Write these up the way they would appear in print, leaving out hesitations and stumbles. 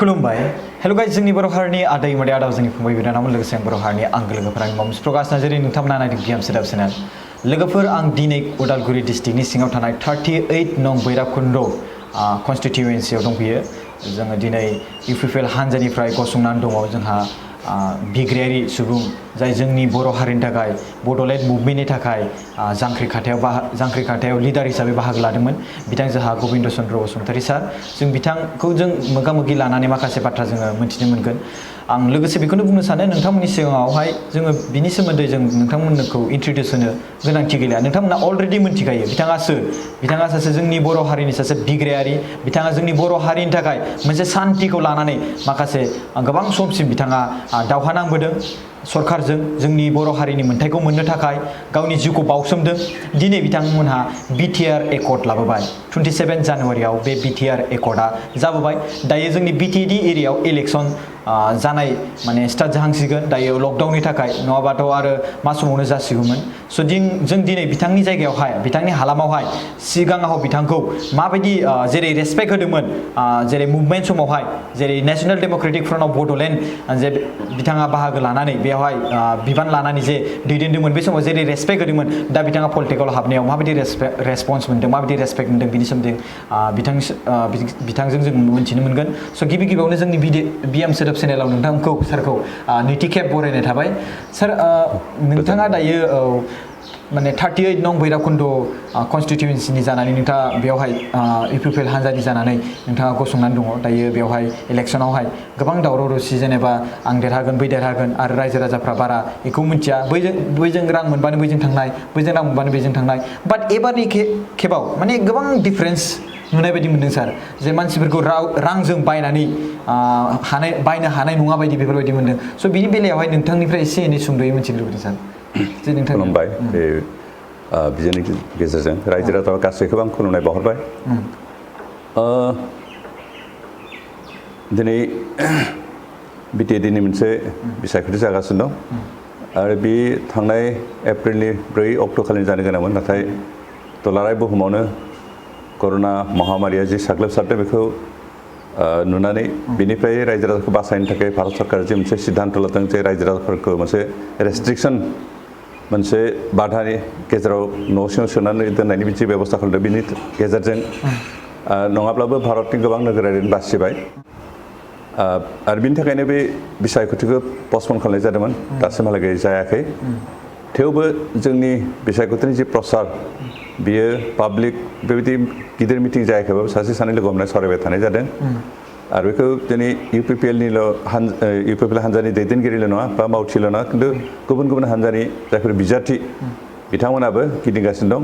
खुलुमबाय hello guys जोंनि बर' हारिनि आदै मादै आदा जोंनि फंबाय बिनानावमोन लोगोसे बर' हारिनि आंगो लोगोफोर आंनि मामुस प्रकाश नार्जारि नोंथांमोना नायदों बिएम सोदाब चेनेल लोगोफोर आं दिनै उदालगुरि डिस्ट्रिक्टनि सिङाव थानाय 38 नं बैराबकुन्द कन्स्टिटिउएन्सियाव दंफैयो जोङो दिनै इउपिपिएल हानजानिफ्राय गसंनानै दङ जोंहा बिग्रायारि सुबुं जाय जोंनि बर' हारिनि थाखाय बड'लेण्ड मुभमेन्टनि थाखाय जांख्रिखाथायाव लिडार हिसाबै बाहागो लादोंमोन बिथां जोंहा गबिन्द चन्द्र बसुमतारी सार जों बिथांखौ जों मोगा-मोगि लानानै माखासे बाथ्रा जोङो मिथिनो मोनगोन आं लोगोसे बेखौनो बुंनो सानो नोंथांमोननि सिगाङावहाय जोङो बिनि सोमोन्दै जों नोंथांमोनखौ इन्ट्रोडिउस होनो गोनांथि गैला नोंथांमोना अलरेडि मिथिखायो बिथाङा सासे जोंनि बर' हारिनि सासे बिग्रायारि बिथाङा जोंनि बर' हारिनि थाखाय मोनसे सान्तिखौ लानानै माखासे गोबां समसिम बिथाङा दावहा नांबोदों सरकारजों जोंनि बर' हारिनि मोन्थाइखौ मोननो थाखाय गावनि जिउखौ बावसोमदों दिनै बिथांमोनहा बिटिआर एकर्ड लाबोबाय 27 जानुवारियाव बे बिटिआर एकर्डआ जाबोबाय दायो जोंनि बिटिएडि एरियायाव इलेक्सन जानाय माने स्टार्ट जाहांसिगोन दायो लकडाउननि थाखाय नङाबाथ' आरो मा समावनो जासिगौमोन स' जों दिनै बिथांनि जायगायावहाय बिथांनि हालामावहाय सिगाङाव बिथांखौ माबायदि जेरै रेसपेक्ट होदोंमोन जेरै मुभमेन्ट समावहाय जेरै national Democratic front of Bodoland जे बिथाङा बाहागो लानानै बेवहाय बिबान लानानै जे दैदेनदोंमोन बे समाव जेरै रेसपेक्ट होदोंमोन दा बिथाङा पलिटिकल हाबनायाव माबायदि रेसपन्स मोनदों माबायदि रेसपेक्ट मोनदों बिनि सोमोन्दै बिथांजों जों मिथिनो मोनगोन स' गिबियावनो जोंनि बिएम सोदोब चेनेलाव नोंथांखौ सारखौ नैथि खेब बरायनाय थाबाय सार नोंथाङा दायो माने 38 नं बैराबकुन्द कन्स्टिटिउएन्सिनि जानानै नोंथाङा बेवहाय इउपिपिएल हानजानि जानानै नोंथाङा गसंनानै दङ दायो बेवहाय इलेक्सनावहाय गोबां दावराव दावसि जेनेबा आं देरहागोन बै देरहागोन आरो रायजो राजाफ्रा बारा बेखौ मिथिया बैजों रां मोनबानो बैजों थांनाय बैजों रां मोनबानो बैजों थांनाय बाट एबारनि खेबाव माने गोबां डिफारेन्स नुनाय बायदि मोनदों सार जे मानसिफोरखौ रांजों बायनानै बायनो हानाय नङा बायदि बेफोरबायदि मोनदों स' बिनि बेलायावहाय नोंथांनिफ्राय एसे एनै सुंद'यै मिथिनो लुबैदों सार जे नोंथां खुलुमबाय बे बिजोंनि गेजेरजों रायजो राजा गासैखौबो आं खुलुमनाय बावहरबाय दिनै बिटिएडिनि मोनसे बिसायख'थि जागासिनो दं आरो बे थांनाय एप्रिलनि 4 अक्ट'खालि जानो गोनांमोन नाथाय दुलाराय बुहुमावनो कर'ना महामारिया जि साग्लोबसारदों बेखौ नुनानै बेनिफ्राय रायजो राजाखौ बासायनो थाखाय भारत सरकारा जे मोनसे सिद्धान्त लादों जे रायजो राजाफोरखौ मोनसे रेस्ट्रिक्सन मोनसे बाधानि गेजेराव न' सिङाव सोनानै दोननायनि मोनसे बेब'स्था खालामदों बिनि गेजेरजों नङाब्लाबो भारतनि गोबां नोगोरारिनि बासिबाय आरो बिनि थाखायनो बे बिसायख'थिखौ पस्टपन खालामनाय जादोंमोन दासिमहालागै जायाखै थेवबो जोंनि बिसायख'थिनि जि प्रसार बियो पाब्लिक बेबायदि गिदिर मिटिं जायाखैबाबो सासे सानै लोगो हमनाय सावरायबाय थानाय जादों आरो बेखौ दिनै इउपिपिएल हानजानि दैदेनगिरिल' नङा बा मावथिल' नङा खिन्थु गुबुन गुबुन हानजानि जायफोर बिजाथि बिथांमोनाबो गिदिंगासिनो दं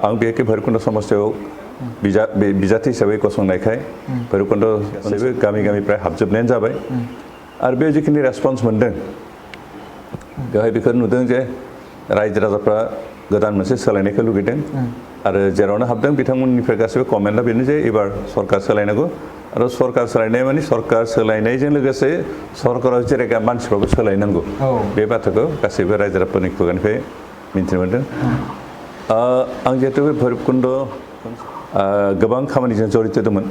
आं बेखौ भैरबकुन्द समस्तियाव बिजाथि हिसाबै गसंनायखाय भैरबकुन्द गासैबो गामि प्राय हाबजोबनायानो जाबाय आरो बे जिखिनि रेसपन्स मोनदों बेवहाय बेखौ नुदों जे रायजो राजाफ्रा गोदान मोनसे सोलायनायखौ लुगैदों आरो जेरावनो हाबदों बिथांमोननिफ्राय गासैबो कमेन्टआ बेनो जे एबार सरकार सोलायनांगौ आरो सरकार सोलायनाय माने सरकार सोलायनायजों लोगोसे सरकाराव जिरायग्रा मानसिफ्राबो सोलायनांगौ बे बाथ्राखौ गासैबो रायजो राजाफोरनि खुगानिफ्राय मिन्थिनो मोनदों आं जिहेतु बे भैरबकुन्द गोबां खामानिजों जड़ित दंमोन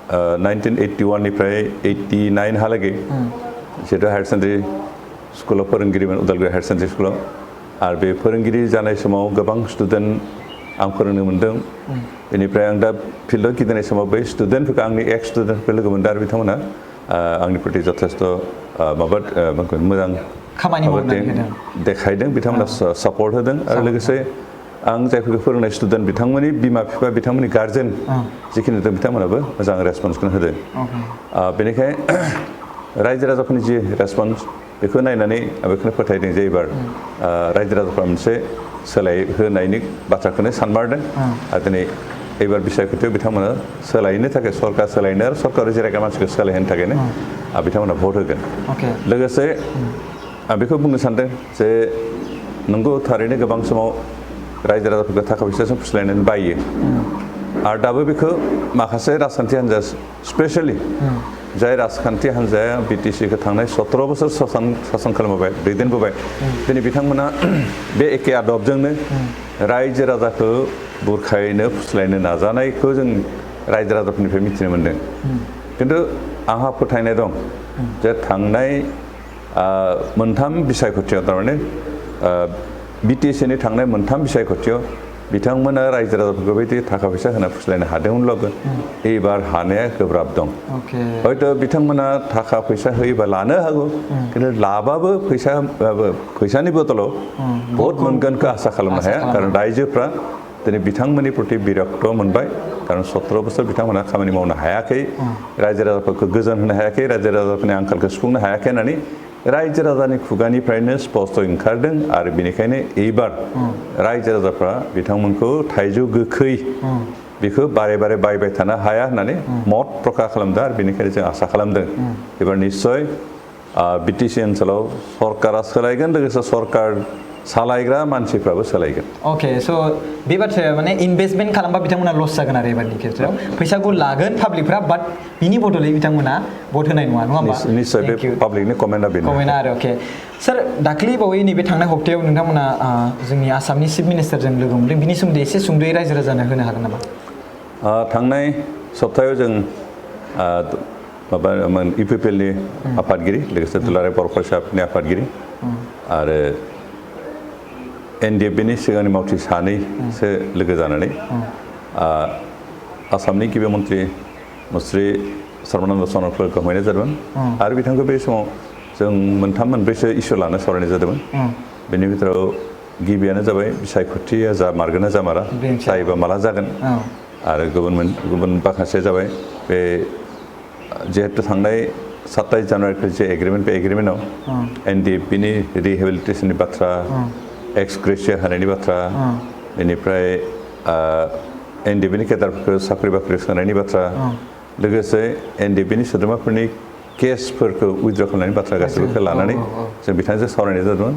1981 निफ्राय 89 हालागै जिहेतु हायार सेकेन्डारि स्कुलाव फोरोंगिरिमोन उदालगुरि हायार सेकेन्डारि स्कुलाव आरो बे फोरोंगिरि जानाय समाव गोबां स्टुडेन्ट आं फोरोंनो मोनदों बेनिफ्राय आं दा फिल्डआव गिदिंनाय समाव बै स्टुडेन्टफोरखौ आंनि एक्स स्टुडेन्टफोरखौ लोगो मोनदों आरो बिथांमोना आंनि प्रति जथेस्थ' मोजां खामानि देखायदों बिथांमोना सापर्ट होदों आरो लोगोसे आं जायफोरखौ फोरोंनाय स्टुडेन्ट बिथांमोननि बिमा बिफा बिथांमोननि गार्जेन जिखिनि दं बिथांमोनाबो मोजां रेसपन्सखौनो होदों बेनिखायनो रायजो राजाफोरनि जि रेसपन्स बेखौ नायनानै आं बेखौनो फोथायदों जे एबार रायजो राजाफ्रा मोनसे सोलायहोनायनि बाथ्राखौनो सानमारदों आरो दिनै एबार बिसायख'थियाव बिथांमोना सोलायनो थाखाय सरकार सोलायनो आरो सरकारि जिरायग्रा मानसिखौ सोलायहोनो थाखायनो बिथांमोना भट होगोन लोगोसे आं बेखौ बुंनो सानदों जे नंगौ थारैनो गोबां समाव रायजो राजाफोरखौ थाखा फैसाजों फुस्लायनानै बायो आरो दाबो बेखौ माखासे राजखान्थि हान्जा स्पेसियेलि जाय राजखान्थि हान्जाया बिटिसिखौ थांनाय 17 बोसोर सासन खालामबोबाय दैदेनबोबाय दिनै बिथांमोना बे एखे आदबजोंनो रायजो राजाखौ बुरखायनो फुस्लायनो नाजानायखौ जों रायजो राजाफोरनिफ्राय मिथिनो मोनदों खिन्थु आंहा फोथायनाय दं जे थांनाय मोनथाम बिसायख'थियाव थारमाने BTACनि थांनाय मोनथाम बिसायख'थियाव बिथांमोना रायजो राजाफोरखौ बेबायदि थाखा फैसा होना फुस्लायनो हादोंमोनब्लाबो एबार हानाया गोब्राब दं हयथ' बिथांमोना थाखा फैसा होयोबा लानो हागौ खिन्थु लाबाबो फैसानि बदलाव भट मोनगोनखौ आसा खालामनो हाया खारन रायजोफ्रा दिनै बिथांमोननि प्रति बिरक्त मोनबाय खारन 17 बोसोर बिथांमोना खामानि मावनो हायाखै रायजो राजाफोरखौ गोजोन होनो हायाखै रायजो राजाफोरनि आंखालखौ सुफुंनो हायाखै होननानै रायजो राजानि खुगानिफ्रायनो स्पष्ट ओंखारदों आरो बेनिखायनो एबार रायजो राजाफ्रा बिथांमोनखौ थाइजौ गोखै बेखौ बारे बारे बायबाय थानो हाया होननानै मत प्रकाश खालामदों आरो बेनिखायनो जों आसा खालामदों एबार निश्चय BTC ओनसोलाव सरकारा सोलायगोन लोगोसे सरकार सालायग्रा मानसिफ्राबो सोलायगोन ओके स' बे बाथ्राया माने इनभेस्टमेन्ट खालामबा बिथांमोना लस जागोन आरो एबारनि खेथ्रआव फैसाखौ लागोन पाब्लिकफ्रा बाट बिनि बदलै बिथांमोना भट होनाय नङा होमबा निश्चय बे पाब्लिकनि कमेन्टआ बेनो आरो अके सार दाख्लै बावै नैबे थांनाय हप्तायाव नोंथांमोना जोंनि आसामनि चिफ मिनिस्टारजों लोगो मोनदों बिनि सोमोन्दै एसे सुंद'यै रायजो राजानो होनो हागोन नामा थांनाय सप्तायाव जों माबामोन UPPLनि आफादगिरि लोगोसे दुलाराय बर' फरायसा आफादनि आफादगिरि आरो NDFBनि सिगांनि मावथि सानैसो लोगो जानानै आसामनि गिबि मन्त्रि मुस्रि सर्बानन्द सन'वालखौ हमहैनाय जादोंमोन आरो बिथांखौ बे समाव जों मोनब्रैसो इस्यु लानो सावरायनाय जादोंमोन बेनि भितराव गिबियानो जाबाय बिसायख'थिया जामारगोन ना जामारा जायोबा माला जागोन आरो गुबुन माखासे जाबाय बे जिहेतु थांनाय 27 जानुवारिखौ जे एग्रिमेन्ट बे एग्रिमेन्टआव NDFBनि रिहेबिलिटेसननि बाथ्रा एक्स ग्रेसिया होनायनि बाथ्रा बेनिफ्राय NDFBनि केडारफोरखौ साख्रि बाख्रि सोनायनि बाथ्रा लोगोसे NDFBनि सोद्रोमाफोरनि केसफोरखौ उइथड्र खालामनायनि बाथ्रा गासैबोखौ लानानै जों बिथांजों सावरायनाय जादोंमोन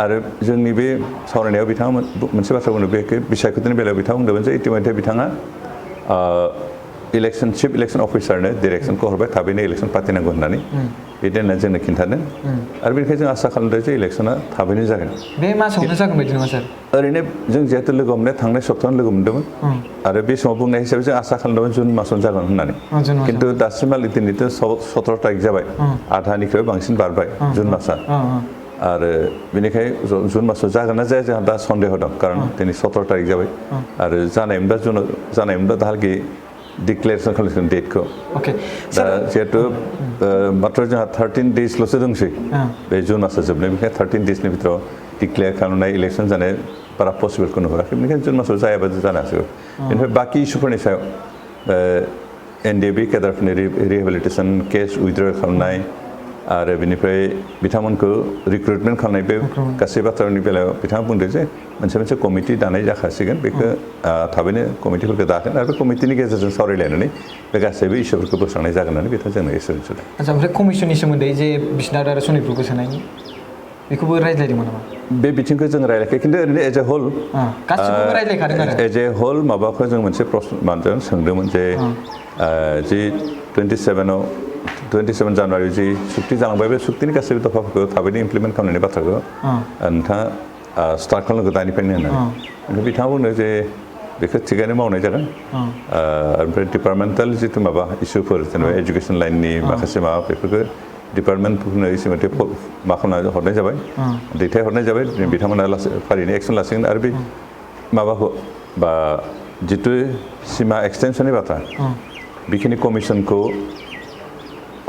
आरो जोंनि बे सावरायनायाव बिथाङा मोनसे बाथ्रा बुंदों बे बिसायख'थिनि बेलायाव बिथाङा बुंदोंमोन जे इतिमध्य बिथाङा चिफ इलेक्सन अफिसारनो डिरेक्सनखौ हरबाय थाबैनो इलेक्सन फाथिनांगौ होननानै बिदि होननानै जोंनो खिन्थादों आरो बेनिखायनो जों आसा खालामदों जे इलेक्सना थाबैनो जागोन बे मासावनो जागोन बायदि नङा सार ओरैनो जों जिहेतु लोगो हमनाया थांनाय सप्तायावनो लोगो मोन्दोंमोन आरो बे समाव बुंनाय हिसाबै जों आसा खालामदोंमोन जुन मासावनो जागोन होननानै खिन्थु दासिमहालागै दिनैथ' 17 तारिख जाबाय आधानिख्रुइ बांसिन बारबाय जुन मासा आरो बेनिखायनो जुन मासाव जागोन ना जाया जोंहा दा सन्देह दं खारन दिनै 17 तारिख जाबाय आरो जानायमोनबा दाहालागै डिक्लेरेसन खालामसिगोन डेटखौ दा जिहेतु मात्र जोंहा 13 डेजल'सो दंसै बे जुन मासा जोबनाय बेनिखायनो 13 डेजनि भितराव डिक्लेयार खालामनाय इलेक्सन जानाय बारा पसिबोलखौ नुहुराखै बेनिखायनो जुन मासाव जायाबा जानो हासिगौ बेनिफ्राय बाखि इस्युफोरनि सायाव NDFB केडारफोरनि रिहेबिलिटेसन केस उइथड्र खालामनाय आरो बेनिफ्राय बिथांमोनखौ रिक्रुटमेन्ट खालामनाय बे गासै बाथ्रानि बेलायाव बिथाङा बुंदों जे मोनसे कमिटि दानाय जाखासिगोन बेखौ थाबैनो कमिटिफोरखौ दागोन आरो बे कमिटिनि गेजेरजों सावरायलायनानै बे गासैबो इस्युफोरखौ बोस्रांनाय जागोन होननानै बिथाङा जोंनो एसुरेन्स होदों आচ্ছা ओमफ्राय कमिसननि सोमोन्दै जे बिसनाथ आरो सनितपुरखौ सोनायनि बेखौबो रायज्लायदोंमोन नामा बे बिथिंखौ जों रायज्लायाखै खिन्थु ओरैनो एज ए होल गासिबो रायज्लायखादों आरो एज ए होल माबाखौ जों मोनसे प्रश्न सोंदोंमोन जे जि 27 जानुवारि जि सुक्ति जालांबाय बे सुक्तिनि गासैबो दफाफोरखौ थाबैनो इमप्लिमेन्ट खालामनायनि बाथ्राखौ नोंथाङा स्टार्ट खालामनांगौ दानिफ्रायनो होननानै ओमफ्राय बिथाङा बुंदों जे बेखौ थिगानो मावनाय जागोन ओमफ्राय डिपार्टमेन्टेल जिथु माबा इस्युफोर जेनेबा एजुकेसन लाइननि माखासे माबा बेफोरखौ डिपार्टमेन्टफोरनो इसिमथे मा खालामना हरनाय जाबाय दैथायहरनाय जाबाय बिथांमोना फारिनो एक्सन लासिगोन आरो बे माबाखौ बा जिथु सिमा एक्सटेनसननि बाथ्रा बेखिनि कमिसनखौ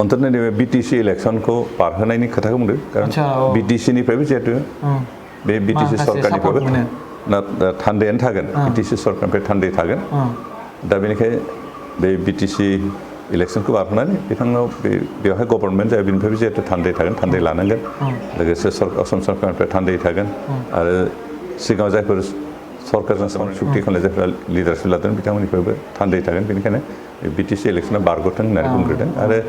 अन्थ'नो नैबे BTC इलेक्सनखौ बारहोनायनि खोथाखौ बुंदों खारन BTCनिफ्रायबो जिहेतु बे BTC सरकारनिफ्रायबो थान्दैयानो थागोन BTC सरकारनिफ्राय थान्दै थागोन दा बेनिखायनो बे BTC इलेक्सनखौ बारहोनानै बिथांनाव बेवहाय गभर्नमेन्ट जायो बेनिफ्रायबो जिहेतु थान्दै थागोन थान्दै लानांगोन लोगोसे असम सरकारनिफ्राय थान्दै थागोन आरो सिगाङाव जायफोर सरकारजों सुक्ति खालामनाय जायफोरा लिडारशिप लादों बिथांमोननिफ्रायबो थान्दै थागोन बेनिखायनो BTC इलेक्सना बारग'थों होननानै बुंग्रोदों आरो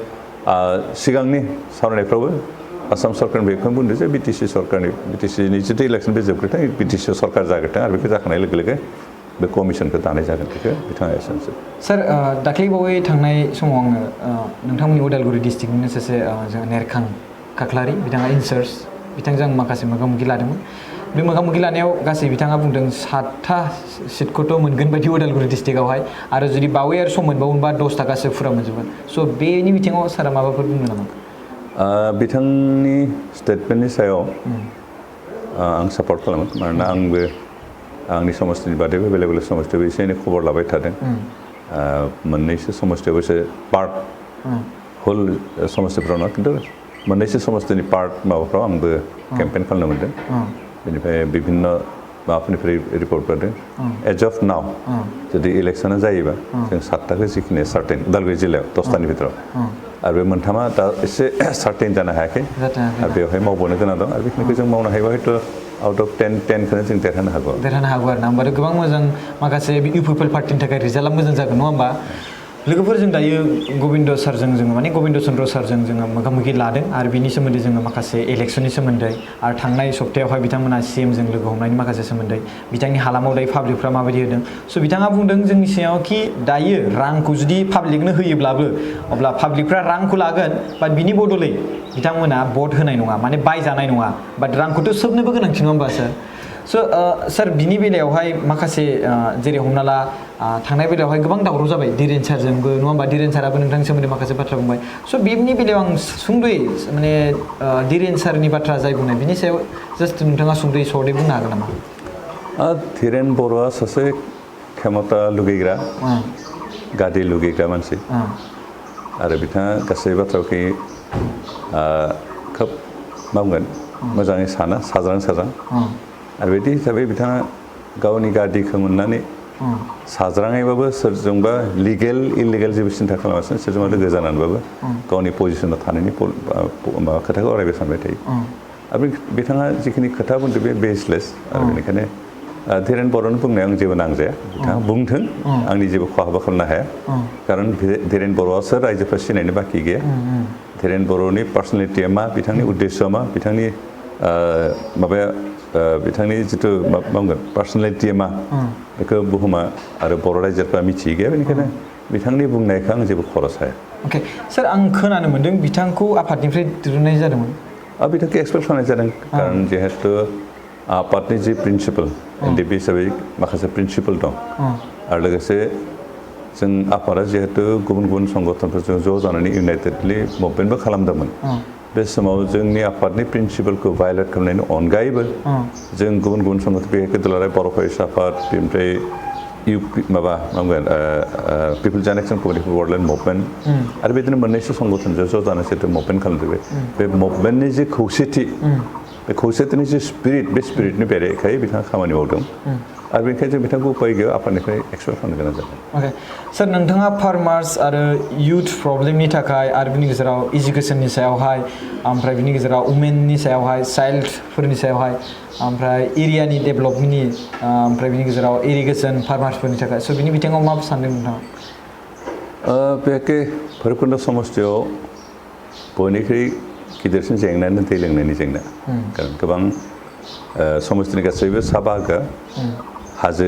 सिगांनि सावरायनायफ्रावबो आसाम सरकारनि बेखौनो बुंदों जे BTCनि जितु इलेक्सन बे जोबग्रोथों BTC सरकार जाग्रोथों आरो बेखौ जाखांनाय लोगो लोगो बे कमिसनखौ दानाय जागोन बेखौ बिथाङा एसेनोसै सार दाख्लैबावै थांनाय समाव आङो नोंथांमोननि उदालगुरि डिस्ट्रिक्टनिनो सासे जों नेरखां खाख्लारि बिथाङा इनचार्ज बिथांजों आं माखासे मोगा मोगि लादोंमोन बे मोगा-मोगि लानायाव गासै बिथाङा बुंदों 7था सिटखौथ' मोनगोन बायदि उदालगुरि डिस्ट्रिक्टआवहाय आरो जुदि बावै आरो सम मोनबावोबा 10 थाखासो फुरा मोनजोबगोन स' बेनि बिथिङाव सारा माबाफोर बुंनो नामा? बिथांनि स्टेटमेन्टनि सायाव आं सापर्ट खालामो मानोना आंबो आंनि समस्तिनि बादैबो बेलेग बेलेग समस्तियाव एसे एनै खबर लाबाय थादों मोननैसो समस्तियाव एसे पार्ट होल समस्तिफ्राव नङा खिन्थु मोननैसो समस्तिनि पार्ट माबाफ्राव आंबो केम्पेइन खालामनो मोनदों बेनिफ्राय बिभिन्न माबाफोरनिफ्राय रिपर्ट फैदों एज अफ नाव जुदि इलेक्सना जायोबा जों 7थाखौ जिखिनि सार्टेन उदालगुरि जिल्लायाव 10थानि भितराव आरो बे मोनथामा दा एसे सार्टेन जानो हायाखै आरो बेवहाय मावबावनो गोनां दं आरो बेखिनिखौ जों मावनो हायोबा हयथ' आउट अफ 10खौनो जों देरहानो हागौ आरो ना होमबा गोबां मोजां माखासे इउ पिपल पार्टिनि थाखाय रिजाल्टआ मोजां जागोन नङा होमबा लोगोफोरजों दायो गबिन्द सारजों जोङो माने गबिन्द चन्द्र सारजों जोङो मोगा-मोगि लादों आरो बिनि सोमोन्दै जोङो माखासे इलेक्सननि सोमोन्दै आरो थांनाय सप्तायावहाय बिथांमोना CMजों लोगो हमनायनि माखासे सोमोन्दै बिथांनि हालामाव दायो पाब्लिकफ्रा माबायदि होदों स' बिथाङा बुंदों जोंनि सिगाङाव कि दायो रांखौ जुदि पाब्लिकनो होयोब्लाबो अब्ला पाब्लिकफ्रा रांखौ लागोन बाट बिनि बदलै बिथांमोना भट होनाय नङा माने बायजानाय नङा बाट रांखौथ' सोबनोबो गोनांथि नङा होमबा सार स' सार बिनि बेलायावहाय माखासे जेरै हमना ला थांनाय बेलायावहाय गोबां दावराव जाबाय धीरेन सारजोंबो नङा होमबा धीरेन साराबो नोंथांनि सोमोन्दै माखासे बाथ्रा बुंबाय स' बिनि बेलायाव आं सुंद'यै माने धीरेन सारनि बाथ्रा जाय बुंनाय बिनि सायाव जास्ट नोंथाङा सुंद'यै सर्टै बुंनो हागोन नामा? धीरेन बर'आ सासे क्षमता लुगैग्रा गादि लुगैग्रा मानसि आरो बिथाङा गासै बाथ्राखौ खोब मा बुंगोन मोजाङै साना साज्रां आरो बिदि हिसाबै बिथाङा गावनि गादिखौ मोननानै साज्राङैबाबो सोरजोंबा लिगेल इलिगेल जेबो सिन्था खालामालासिनो सोरजोंबा लोगो जानानैबाबो गावनि पजिसनाव थानायनि माबा खोथाखौ अरायबो सानबाय थायो आरो बिथाङा जिखिनि खोथा बुंदों बे बेसलेस आरो बेनिखायनो धीरेन बर'नो बुंनायाव आं जेबो नांजाया बिथाङा बुंथों आंनि जेबो खहाबो खालामनो हाया खारन धीरेन बर'आसो रायजोफ्रा सिनायनो बाखि गैया धीरेन बर'नि पार्सनेलिटिया मा बिथांनि उद्देश्यआ मा बिथांनि माबाया बिथांनि जिथु मा बुंगोन पार्सनेलिटिया मा बेखौ बुहुमा आरो बर' रायजोफ्रा मिथियै गैया बेनिखायनो बिथांनि बुंनायखौ आं जेबो खरस हाया अके सार आं खोनानो मोन्दों बिथांखौ आफादनिफ्राय दिरुननाय जादोंमोन बिथांखौ एक्सपेक्ट खालामनाय जादों खारन जिहेतु आफादनि जि प्रिन्सिपाल NDFB हिसाबै माखासे प्रिन्सिपाल दं आरो लोगोसे जों आफादा जिहेतु गुबुन गुबुन संगठनफोरजों ज' जानानै इउनाइटेडलि मुभमेन्टबो खालामदोंमोन बे समाव जोंनि आफादनि प्रिन्सिपालखौ भायलेट खालामनायनि अनगायैबो जों गुबुन गुबुन संगठन बेहाय दुलाराय बर' फरायसा आफाद बेनिफ्राय माबा बुंगोन पिपल जानेक्सन कमिटि फर बड'लेण्ड मुभमेन्ट आरो बिदिनो मोननैसो संगठनजों ज' जानानै जिहेतु मुभमेन्ट खालामजोब्बाय बे मुभमेन्टनि जि खौसेथि बे खौसेथिनि जि स्पिरिट बे स्पिरिटनि बेरेखायै बिथाङा खामानि मावदों आरो बेनिखायनो जों बिथांखौ उपाय गैया आफादनिफ्राय एक्सपेक्ट खालामनो गोनां जादों अके सार नोंथाङा फार्मार्स आरो इयुथ प्रब्लेमनि थाखाय आरो बिनि गेजेराव इडुकेसननि सायावहाय ओमफ्राय बिनि गेजेराव वुमेननि सायावहाय चाइल्डफोरनि सायावहाय ओमफ्राय एरियानि डेभेलपमेन्टनि ओमफ्राय बिनि गेजेराव इरिगेसन फार्मार्सफोरनि थाखाय स' बिनि बिथिङाव मा सानदों नोंथाङा? बेखौ भैरबकुन्द समस्तियाव बयनिख्रुइ गिदिरसिन जेंनायानो दै लोंनायनि जेंना कारण गोबां समस्तिनि गासैबो सा बाहागोआ हाजो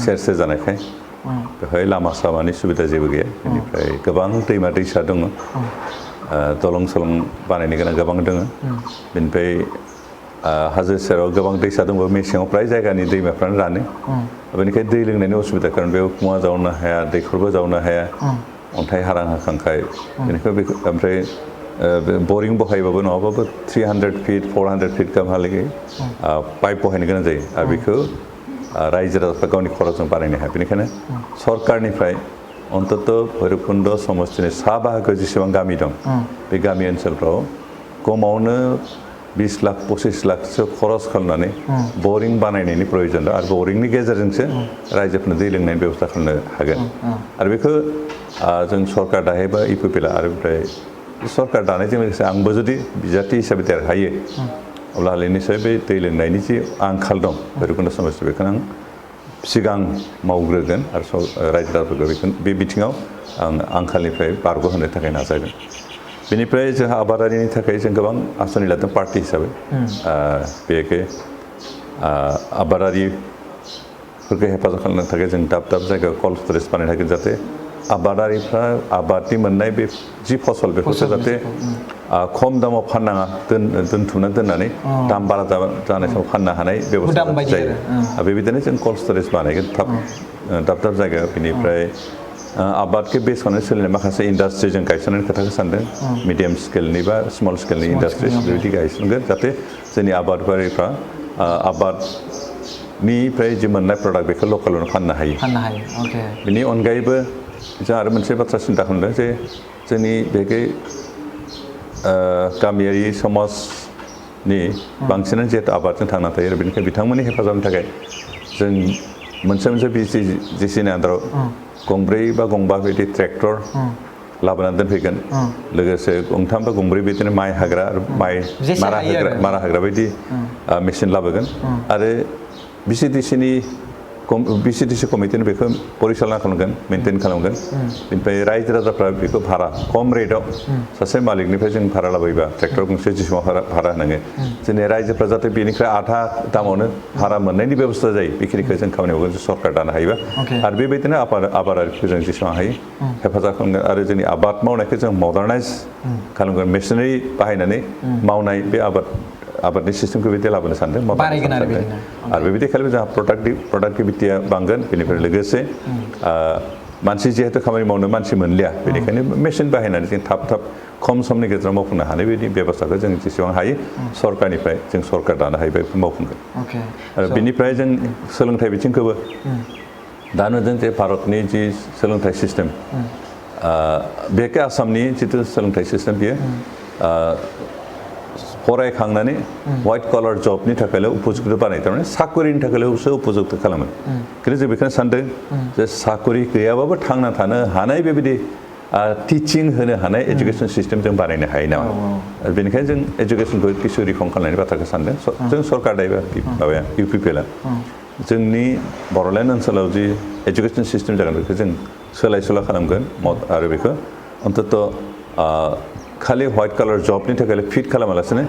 सेर सेर जानायखाय बेवहाय लामा सामानि सुबिदा जेबो गैया बेनिफ्राय गोबां दैमा दैसा दङ दलं सलं बानायनो गोनां गोबां दङ बेनिफ्राय हाजो सेराव गोबां दैसा दंबाबो मेसेङाव फ्राय जायगानि दैमाफ्रानो रानो बेनिखायनो दै लोंनायनि असुबिदा कारण बेयाव कुवा जावनो हाया दैखरबो जावनो हाया अन्थाइ हारां हाखांखाय बेनिखायनो बेखौ ओमफ्राय बरिं बहायबाबो नङाबाबो 300 फिट 400 फिट गाहामहालागै पाइप बहायनो गोनां जायो आरो बेखौ रायजो राजाफ्रा गावनि खरसजों बानायनो हाया बेनिखायनो सरकारनिफ्राय अन्तत भैरबकुन्द समस्तिनि सा बाहागोआव जेसेबां गामि दं बे गामि ओनसोलफ्राव खमावनो 20 लाख 25 लाखसो खरस खालामनानै बरिं बानायनायनि प्रयोजन दं आरो बरिंनि गेजेरजोंसो रायजोफोरनो दै लोंनायनि बेबस्था खालामनो हागोन आरो बेखौ जों सरकार दाहायबा इउपिपिएलआ आरो ओमफ्राय सरकार दानायजों लोगोसे आंबो जुदि बिजाथि हिसाबै देरहायो अब्ला निस्सय बे दै लोंनायनि जि आंखाल दं भैरबकुन्द समस्ति बेखौनो आं सिगां मावग्रोगोन आरो रायजो राजाफोरखौ बे बिथिङाव आं आंखालनिफ्राय बारग'होनो थाखाय नाजागोन बेनिफ्राय जोंहा आबादारिनि थाखाय जों गोबां आसनि लादों पार्टि हिसाबै बेखौ आबादारिफोरखौ हेफाजाब खालामनो थाखाय जों दाब दाब जायगायाव कल्ड स्टरेज बानायनो हागोन जाहाथे आबादारिफ्रा आबादनि मोननाय बे जि फसल बेफोरखौ जाहाथे खम दामाव फाननाङा दोनथुमना दोननानै दाम बारा जानाय समाव फाननो हानाय बेबस्था जायो बेबायदिनो जों कल्ड स्टरेज बानायगोन दाब दाब जायगायाव बेनिफ्राय आबादखौ बेस खालामनानै सोलिनाय माखासे इन्डास्ट्रि जों गायसननायनि खोथाखौ सानदों मिडियाम स्केलनि बा स्मल स्केलनि इन्डास्ट्रि बेबायदि गायसनगोन जाहाथे जोंनि आबादारिफ्रा आबादनिफ्राय जि मोननाय प्रडाक्ट बेखौ लकेलावनो फाननो हायो बेनि अनगायैबो जों आरो मोनसे बाथ्रा सिन्था खालामदों जे जोंनि बेखै गामियारि समाजनि बांसिनानो जिहेतु आबादजों थांना थायो बेनिखायनो बिथांमोननि हेफाजाबनि थाखाय जों मोनसे BTADनि आन्दाराव गंब्रै बा गंबा बिदि ट्रेक्टर लाबोनानै दोनफैगोन लोगोसे गंथाम बा गंब्रै बिदिनो माइ हाग्रा आरो माइ मारा हाग्रा बायदि मेचिन लाबोगोन आरो BCDC कमिटिनो बेखौ परिचालना खालामगोन मेनटेन खालामगोन बेनिफ्राय रायजो राजाफ्रा बेखौ भारा खम रेटआव सासे मालिकनिफ्राय जों भारा लाबोयोबा ट्रेक्टर गंसे जिसिमाव भारा होनांगोन जोंनि रायजोफ्रा जाहाथे बेनिफ्राय आधा दामावनो भारा मोननायनि बेबस्था जायो बेखिनिखौ जों खामानियाव सरकार दानो हायोबा आरो बेबायदिनो आबादारिखौ जों जेसेबां हायो हेफाजाब खालामगोन आरो जोंनि आबाद मावनायखौ जों मडार्नाइज खालामगोन मेसिनारि बाहायनानै मावनाय बे आबादनि सिस्टेमखौ बिदि लाबोनो सानदों आरो बेबायदि खालामो जोंहा प्रडाक्टिभिटिया बांगोन बेनिफ्राय लोगोसे मानसि जिहेतु खामानि मावनो मानसि मोनलिया बेनिखायनो मेसिन बाहायनानै जों थाब खम समनि गेजेराव मावफुंनो हानाय बायदि बेबस्थाखौ जों जेसेबां हायो सरकारनिफ्राय जों सरकार दानो हायो बेखौ मावफुंगोन आरो बेनिफ्राय जों सोलोंथाइ बिथिंखौबो दा नुदों जे भारतनि जि सोलोंथाइ सिस्टेम बेखौ आसामनि जिथु सोलोंथाइ सिस्टेम बियो फरायखांनानै व्हाइट कलार जबनि थाखायल' उपजुक्त बानाय थारमाने साकरिनि थाखायल'सो उपजुक्त खालामो खिन्थु जों बेखौनो सानदों जे साकरि गैयाबाबो थांना थानो हानाय बेबायदि टिचिं होनो हानाय एजुकेसन सिस्टेम जों बानायनो हायो नामा बेनिखायनो जों एजुकेसनखौ किसु रिफर्म खालामनायनि बाथ्राखौ सानदों जों सरकार दायोबा माबाया UPPLआ जोंनि बर'लेण्ड ओनसोलाव जि एजुकेसन सिस्टेम जागोन बेखौ जों सोलाय सोल' खालामगोन आरो बेखौ अन्तत खालि व्हाइट कलार जबनि थाखाय फिट खालामालासिनो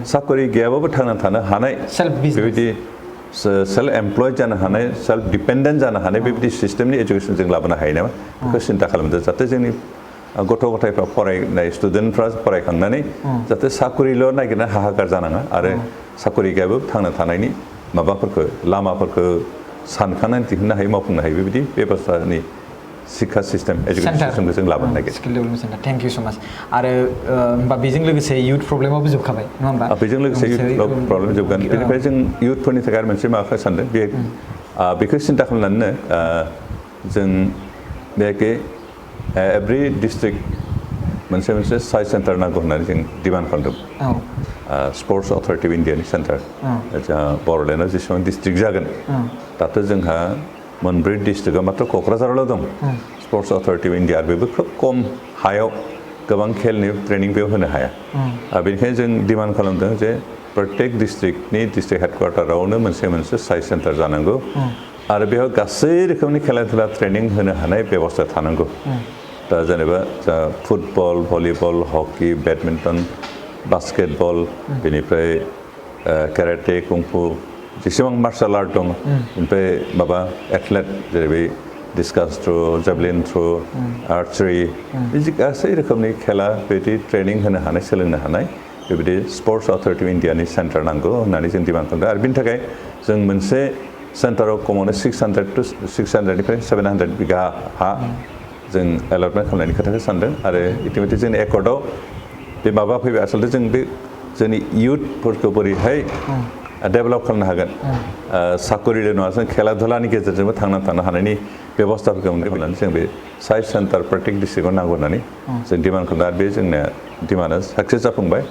साकरि गैयाबाबो थांना थानो हानाय बेबायदि सेल्फ एमप्लयड जानो हानाय सेल्फ डिपेन्डेन्ट जानो हानाय बेबायदि सिस्टेमनि एजुकेसन जों लाबोनो हायो नामा बेखौ सिन्था खालामदों जाहाथे जोंनि गथ' गथायफ्रा फरायनाय स्टुडेन्टफ्रा फरायखांनानै जाहाथे साकरिल' नागिरना हाहाकार जानाङा आरो साकरि गैयाबाबो थांना थानायनि माबाफोरखौ लामाफोरखौ सानखांनानै दिहुननो हायो मावफुंनो हायो बेबायदि बेबस्थानि शिक्षा सिस्टेम एजुकेसन सिस्टेमखौ जों लाबोनो नागिरो skill development centre thank you स माच आरो होमबा बेजों लोगोसे इयुथ प्रब्लेमाबो जोबखाबाय नङा होमबा बेजों लोगोसे इयुथ प्रब्लेम जोबगोन बेनिफ्राय जों इयुथफोरनि थाखाय आरो मोनसे माबाखौ सानदों बेखौ सिन्था खालामनानैनो जों बेखि एभ्रि डिस्ट्रिक्ट मोनसे साइन्स सेन्टार नांगौ होननानै जों डिमान्ड खालामदों स्पर्ट्स अथरिटि अफ इन्डियानि सेन्टार जोंहा बर'लेण्डआव जेसेबां डिस्ट्रिक्ट जागोन दाथ' जोंहा मोनब्रै डिस्ट्रिक्टआ मात्र क'क्राझारावल' दं स्पर्ट्स अथरिटि अफ इन्डिया बेबो खोब खम हायाव गोबां खेलनि ट्रेनिं बेयाव होनो हाया बेनिखायनो जों डिमान्ड खालामदों जे प्रत्येक डिस्ट्रिक्टनि डिस्ट्रिक्ट हेडक्वार्टारावनो मोनसे साइन्स सेन्टार जानांगौ आरो बेयाव गासै रोखोमनि खेला धुला ट्रेनिं होनो हानाय बेबस्था थानांगौ दा जेनेबा football volleyball hockey badminton basketball बेनिफ्राय केराटे कुंफु जेसेबां मार्शल आर्ट दं ओमफ्राय माबा एथलेट जेरै डिसकास थ्र' जेभलिन थ्र' आर्चारि बिदि गासै रोखोमनि खेला बिदि ट्रेनिं होनो हानाय सोलोंनो हानाय बेबायदि स्पर्ट्स अथरिटि अफ इन्डियानि सेन्टार नांगौ होननानै जों डिमान्ड खालामदों आरो बिनि थाखाय जों मोनसे सेन्टाराव खमावनो 600निफ्राय 700 बिघा हा जों एलटमेन्ट खालामनायनि खोथाखौ सानदों आरो इटिमेटि जोंनि एकर्डआव बे माबा फैबाय आसलथे जों बे जोंनि इयुथफोरखौ बोरैहाय डेभेलप खालामनो हागोन साकरिल' नङा जों खेला धुलानि गेजेरजोंबो थांना थानो हानायनि बेबस्थाफोरखौ मोननानै जों बे साइन्स सेन्टार प्रत्येक डिस्ट्रिक्टआव नांगौ होननानै जों डिमान्ड खालामदों आरो बे जोंना डिमान्डआ साक्सेस जाफुंबाय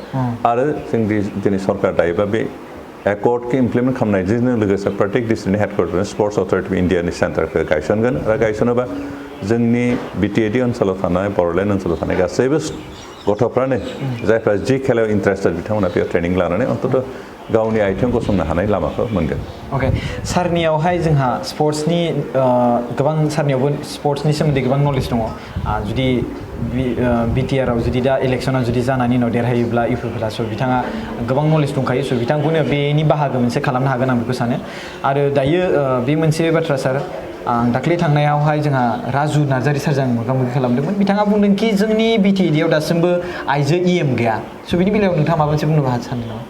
आरो जों दिनै सरकार दायोबा बे एकर्डखौ इमप्लिमेन्ट खालामनायजों लोगोसे प्रत्येक डिस्ट्रिक्टनि हेडक्वार्टार स्पर्ट्स अथरिटि अफ इन्डियानि सेन्टारखौ गायसनगोन आरो गायसनोबा जोंनि BTAD ओनसोलाव थानाय बर'लेण्ड ओनसोलाव थानाय गासैबो गथ'फ्रानो जायफ्रा जि खेलायाव इन्टारेस्टेड बिथांमोना बेयाव ट्रेनिं लानानै अन्तत गावनि आथिं गसंनो हानाय लामाखौ मोनगोन अके सारनियावहाय जोंहा स्पर्ट्सनि गोबां सारनियावबो स्पर्ट्सनि सोमोन्दै गोबां नलेज दङ जुदि BTRआव जुदि दा इलेक्सना जुदि जानायनि उनाव देरहायोब्ला UPPLआ स' बिथाङा गोबां नलेज दंखायो स' बिथांखौनो बेनि बाहागो मोनसे खालामनो हागोन आं बेखौ सानो आरो दायो बे मोनसे बाथ्रा सार आं दाख्लै थांनायावहाय जोंहा राजु नार्जारि सारजों मोगा-मोगि खालामदोंमोन बिथाङा बुंदों कि जोंनि BTAD आव दासिमबो आइजो EM गैया स' बिनि बेलायाव नोंथाङा माबा मोनसे बुंनो सानो नामा?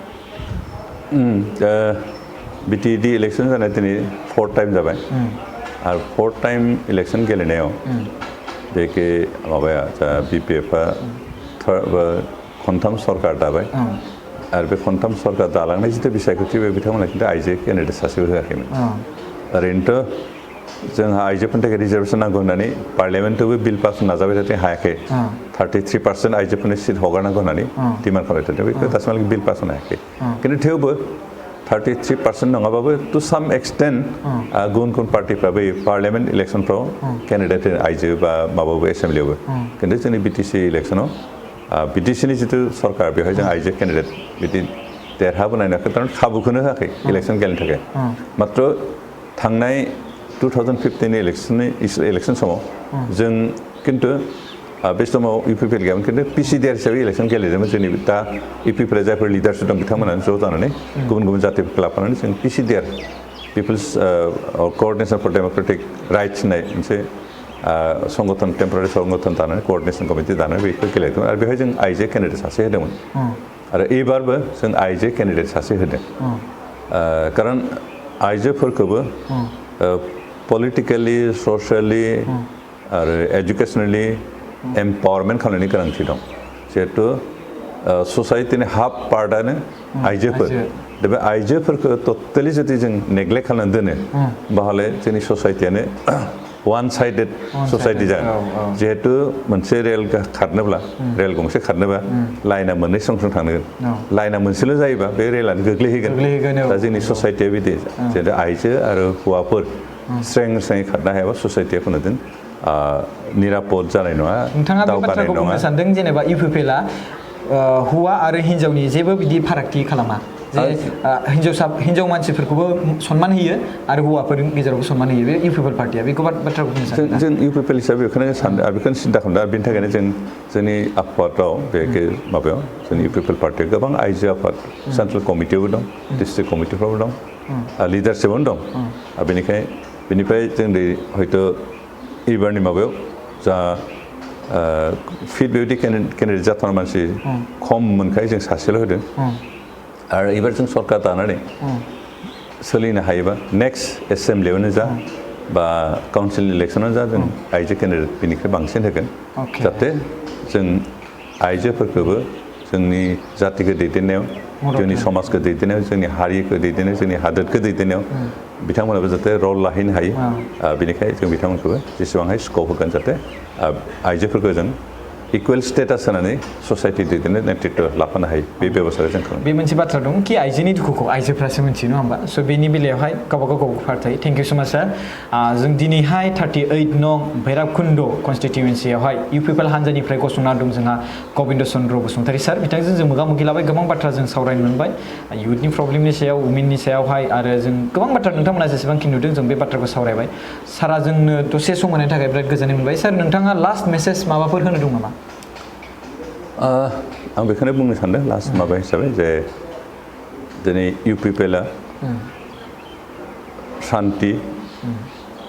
BTAD इलेक्सन जानाय दिनै 4th टाइम जाबाय आरो 4th टाइम इलेक्सन गेलेनायाव बेखे माबाया BPF खनथाम सरकार दाबाय आरो बे खनथाम सरकार दालांनाय जितु बिसायख'थि बे बिथांमोना खिन्थु आइजो केन्डिडेट सासेबो होआखैमोन ओरैनोथ' जोंहा आइजोफोरनि थाखाय रिजार्भेसन नांगौ होननानै पार्लियामेन्टआवबो बिल पास नाजाबाय थादों हायाखै 33% आइजोफोरनि सिट हगारनांगौ होननानै डिमान्ड खालामबाय थादों बेखौ दासिमहालागै बिल पास होनो हायाखै खिन्थु थेवबो 33% नङाबाबो टु साम एक्सटेन्ट गुबुन गुबुन पार्टिफ्राबो पार्लियामेन्ट इलेक्सनफ्राव केन्डिडेट आइजो बा माबाबो एसेम्ब्लियावबो खिन्थु जोंनि BTC इलेक्सनाव BTCनि जितु सरकार बेवहाय जों आइजो केन्डिडेट बिदि देरहाबोनाय थारमाने खाबुखौनो होआखै इलेक्सन गेलेनो थाखाय मात्र थांनाय 2015 इलेक्सन समाव जों खिन्थु बे समाव UPPL गैयामोन खिन्थु PCDR हिसाबै इलेक्सन गेलेदोंमोन जोंनि दा UPPL जायफोर लिडारशिप दं बिथांमोना ज' जानानै गुबुन गुबुन जातिफोरखौ लाफानानै जों PCDR people's coordination for democratic rights होननाय मोनसे संगठन टेम्परारि संगठन दानानै क'अर्डिनेशन कमिटि दानानै बेखौ गेलेदोंमोन आरो बेवहाय जों आइजो केन्डिडेट सासे होदोंमोन आरो एबारबो जों आइजो केन्डिडेट सासे होदों खारन आइजोफोरखौबो पलिटिकेलि ससियेलि आरो एजुकेसनेलि एम्पावारमेन्ट खालामनायनि गोनांथि दं जिहेतु ससाइटिनि हाफ पार्टआनो आइजोफोर दा बे आइजोफोरखौ टटेलि जुदि जों नेग्लेक्ट खालामनानै दोनो बाहाले जोंनि ससाइटियानो वान साइडेड ससाइटि जागोन जिहेतु मोनसे रेल खारनोब्ला रेल गंसे खारनोबा लाइना मोननै स्रं थांनांगोन लाइना मोनसेल' जायोबा बे रेलानो गोग्लैहैगोन दा जोंनि ससाइटिया बिदि जेरै आइजो आरो हौवाफोर स्रें स्रें खारनो हायाबा ससाइटिया खुनुदिन निरापद जानाय नङा नोंथाङा बे बाथ्राखौ बुंनो सानदों जेनेबा UPPLआ हौवा आरो हिन्जावनि जेबो बिदि फारागथि खालामा जे हिन्जाव मानसिफोरखौबो सनमान होयो आरो हौवाफोरनि गेजेरावबो सनमान होयो बे UPPL पार्टिया बेखौ बाथ्राखौ बुंनो सानदों जों UPPL हिसाबै बेखौनो सानदों आरो बेखौनो सिन्था खालामदों आरो बेनि थाखायनो जों जोंनि आफादाव बे माबायाव जोंनि UPPL पार्टियाव गोबां आइजो आफाद सेन्ट्रेल कमिटियावबो दं डिस्ट्रिक्ट कमिटिफ्रावबो दं लिडारशिपआवनो दं आरो बेनिफ्राय जों हयथ' एबारनि माबायाव जा फिट बेबायदि केन्डिडेट जाथावना मानसि खम मोनखाय जों सासेल' होदों आरो एबार जों सरकार दानानै सोलिनो हायोबा नेक्स्ट एसेम्ब्लियावनो जा बा काउन्सिल इलेक्सनावनो जा जों आइजो केन्डिडेट बेनिख्रुइ बांसिन होगोन जाहाथे जों आइजोफोरखौबो जोंनि जातिखौ दैदेननायाव जोंनि समाजखौ दैदेननायाव जोंनि हारिखौ दैदेननायाव जोंनि हादोरखौ दैदेननायाव बिथांमोनाबो जाहाथे रल लाहैनो हायो बेनिखायनो जों बिथांमोनखौबो जेसेबांहाय स्कप होगोन जाहाथे आइजोफोरखौ जों इकुवेल स्टेटास होनानै ससाइटि दैदेननो नेतृत्व लाफानो हायो बे बेब'स्थाखौ जों खालामो बे मोनसे बाथ्रा दं कि आइजोनि दुखुखौ आइजोफ्रासो मिथियो नङा होमबा स' बेनि बेलायावहाय गावबा गाव पार्ट थायो थेंक इउ स' माच सार जों दिनैहाय 38 नं भैरबकुन्द कनस्टिटिउन्सियावहाय UPPL हान्जानिफ्राय गसंना दं जोंहा गबिन्द चन्द्र बसुमतारी सार बिथांजों जों मोगा-मोगि लाबाय गोबां बाथ्रा जों सावरायनो मोनबाय इयुथनि प्रब्लेमनि सायाव वुमेननि सायावहाय आरो जों गोबां बाथ्रा नोंथांमोना जेसेबांखि नुदों जों बे बाथ्राखौ सावरायबाय सारा जोंनो दसे सम होनायनि थाखाय बिराद गोजोननाय मोनबाय सार नोंथाङा लास्ट मेसेज माबाफोर होनो दं नामा आं बेखौनो बुंनो सानदों लास्ट माबा हिसाबै जे दिनै UPPLआ शान्ति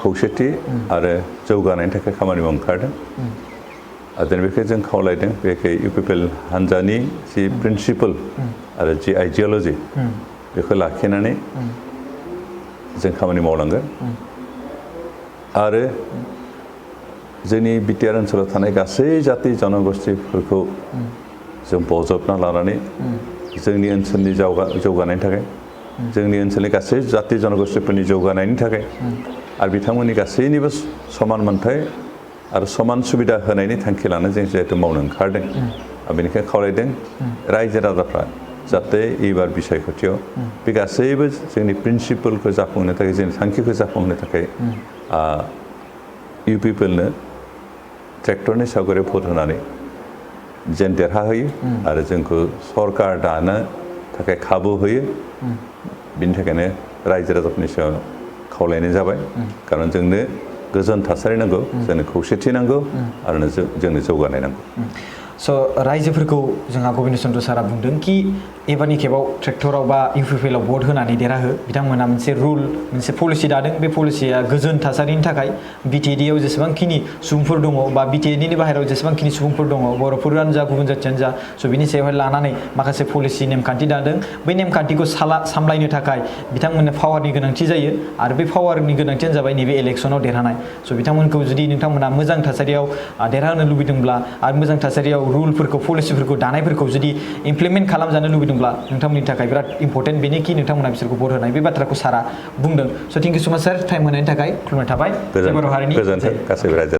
खौसेथि आरो जौगानायनि थाखाय खामानि मावनो ओंखारदों दिनै बेखौ जों खावलायदों बेखौ UPPL हान्जानि जि प्रिन्सिपल आरो जि आइडिय'लजि बेखौ लाखिनानै जों खामानि मावलांगोन आरो जोंनि BTR ओनसोलाव थानाय गासै जाति जनगोष्ठीफोरखौ जों बजबना लानानै जोंनि ओनसोलनि जौगानायनि थाखाय जोंनि ओनसोलनि गासै जाति जनगोष्ठीफोरनि जौगानायनि थाखाय आरो बिथांमोननि गासैनिबो समान मोनथाय आरो समान सुबिदा होनायनि थांखि लानानै जों जिहेतु मावनो ओंखारदों बेनिखायनो खावलायदों रायजो राजाफ्रा जाहाथे एबार बिसायख'थियाव बे गासैबो जोंनि प्रिन्सिपलखौ जाफुंहोनो थाखाय जोंनि थांखिखौ जाफुंहोनो थाखाय UPPLनो ट्रेक्टरनि सावगारि भट होनानै जेन देरहाहोयो आरो जोंखौ सरकार दानो थाखाय खाबु होयो बिनि थाखायनो रायजो राजाफोरनि सायाव खावलायनाय जाबाय खारन जोंनो गोजोन थासारि नांगौ जोंनो खौसेथि नांगौ आरो जोंनो जौगानाय नांगौ स' रायजोफोरखौ जोंहा गबिन्द चन्द्र सारा बुंदों कि एबारनि खेबाव ट्रेक्टराव बा इउपिपिएल आव भट होनानै देरहाहो बिथांमोना मोनसे रुल मोनसे पलिसि दादों बे पलिसिया गोजोन थासारिनि थाखाय BTAD आव जेसेबांखिनि सुबुंफोर दङ बा BTAD नि बाहेरायाव जेसेबांखिनि सुबुंफोर दङ बर'फोरानो जा गुबुन जाथियानो जा स' बिनि सायावहाय लानानै माखासे पलिसि नेमखान्थि दादों बै नेमखान्थिखौ सामलायनो थाखाय बिथांमोननो पावारनि गोनांथि जायो आरो बे पावारनि गोनांथियानो जाबाय नैबे इलेक्सनाव देरहानाय स' बिथांमोनखौ जुदि नोंथांमोना मोजां थासारियाव देरहाहोनो लुबैदोंब्ला आरो मोजां थासारियाव रुलफोरखौ पलिसिफोरखौ दानायफोरखौ जुदि इमप्लिमेन्ट खालामजानो लुबैदोंब्ला नोंथांमोननि थाखाय बिराद इम्पर्टेन्ट बेनोखि नोंथांमोना बिसोरखौ भट होनाय बे बाथ्राखौ सारा बुंदों स' थेंक इउ सो माच सार टाइम होनायनि थाखाय खुलुमनाय थाबाय जय बर' हारिनि गोजोन्थों गासैबो रायजो